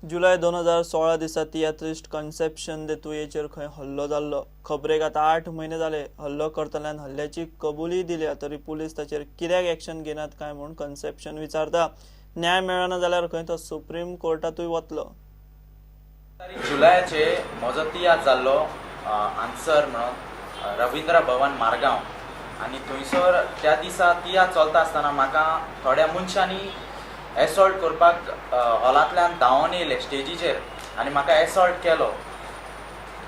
जुलय 2016 दिसा तियात्रिस्ट कन्सेप्शन दे तुयेचेर खंय हल्लो जाल्लो. खबरेक आतां 8 म्हयने जाले. हल्लो करतल्यान हल्ल्याची कबुली दिल्या तरी पुलीस ताचेर कित्याक एक्शन घेनात काय म्हूण कन्सेप्शन विचारता. न्याय मेळना जाल्यार खंय तो सुप्रीम कोर्टांतूय वतलो. जुलयाचे म्हजो तियात्र जाल्लो आन्सर म्हणून रविंद्र भवन मारगांव आनी थंयसर त्या दिसा तियात्र चलता आसतना म्हाका थोड्या मनशांनी एसॉल्ट करपाक हॉलांतल्यान धांवन येयले स्टेजीचेर आनी म्हाका एसॉल्ट केलो.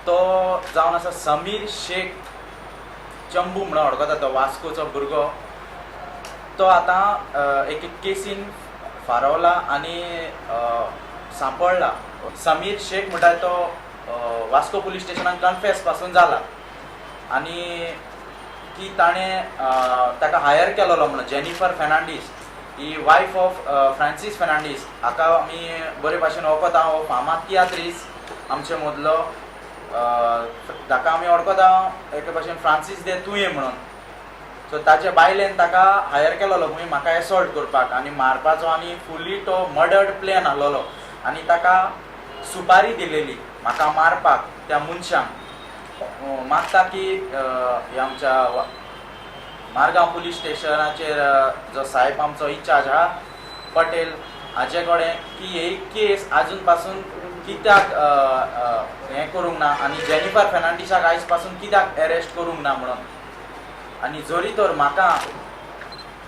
तो जावन आसा समीर शेख चंबू म्हणून वळखता, तो वास्कोचो भुरगो. तो आतां एक केसीन फारवला आनी सांपडला. समीर शेख म्हणटा तो वास्को पुलीस स्टेशनान कन्फेस पासून जाला आनी की ताणें ताका हायर केलोलो म्हणून Jennifer Fernandes he wife of Francis Fernandes हाका आमी बरे भाशेन वळखता. हो फामाद तियात्रीस आमचे मदलो, ताका आमी वळखता एके भाशेन फ्रांसीस दे तुये म्हणून. सो ताच्या बायलेन ताका हायर केलोलो खंय म्हाका एसॉल्ट करपाक आनी मारपाचो आनी फुली तो मर्डर्ड प्लॅन आहलोलो आनी ताका सुपारी दिलेली म्हाका मारपाक त्या मनशांक. मागता की आमच्या मारगांव पुलीस स्टेशनाचेर जो साहेब आमचो इन्चार्ज आहा पटेल हाजे कडेन की ही केस आजून पासून कित्याक हें करूंक ना आनी जेनिफर फेर्नांडीसाक आयज पासून कित्याक एरेस्ट करूंक ना म्हणून. आनी जरी तर म्हाका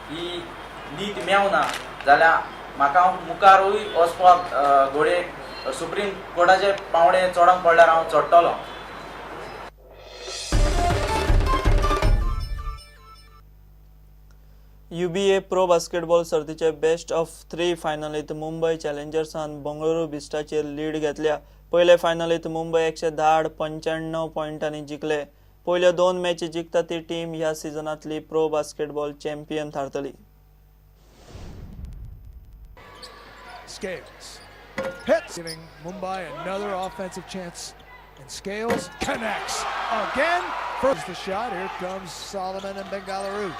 ही नीत मेवना जाल्यार म्हाका मुखारूय वचपाक घोडे सुप्रीम कोर्टाचे पावणे चडोवंक पडल्यार हांव चडटलो. UBA pro बास्केटबॉल सर्तीचे बेस्ट ऑफ 3 फायनलीत मुंबय चॅलेंजर्सान बंगळुरू बिस्टाचेर लीड घेतल्या. पयले फायनलीत मुंबय 110-95 पॉयंटांनी जिखले. पयल्यो 2 मॅची जिखता ती टीम ह्या सिजनांतली प्रो बास्केटबॉल चॅम्पियन थारतली. Scales hits, giving Mumbai another offensive chance, and Scales connects again. First the shot. Here comes Solomon and Bengaluru.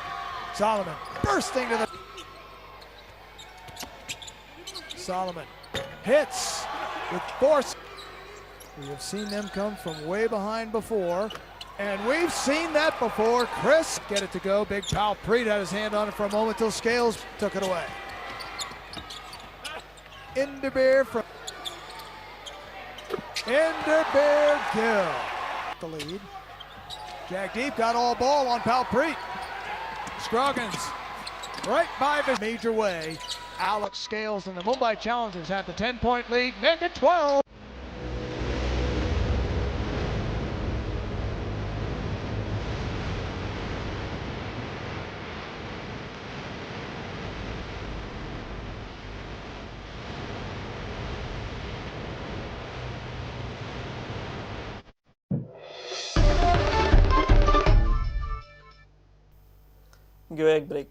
Solomon bursting to the. Solomon hits with force. We have seen them come from way behind before, and we've seen that before. Chris get it to go. Big Pal Preet had his hand on it for a moment till Scales took it away. Inderbir from Inderbir Gill. The lead. Jagdeep got all ball on Pal Preet. Scroggins right by the major way. Alex Scales and the Mumbai Challengers have the 10-point lead. Make it 12. घेवया एक break.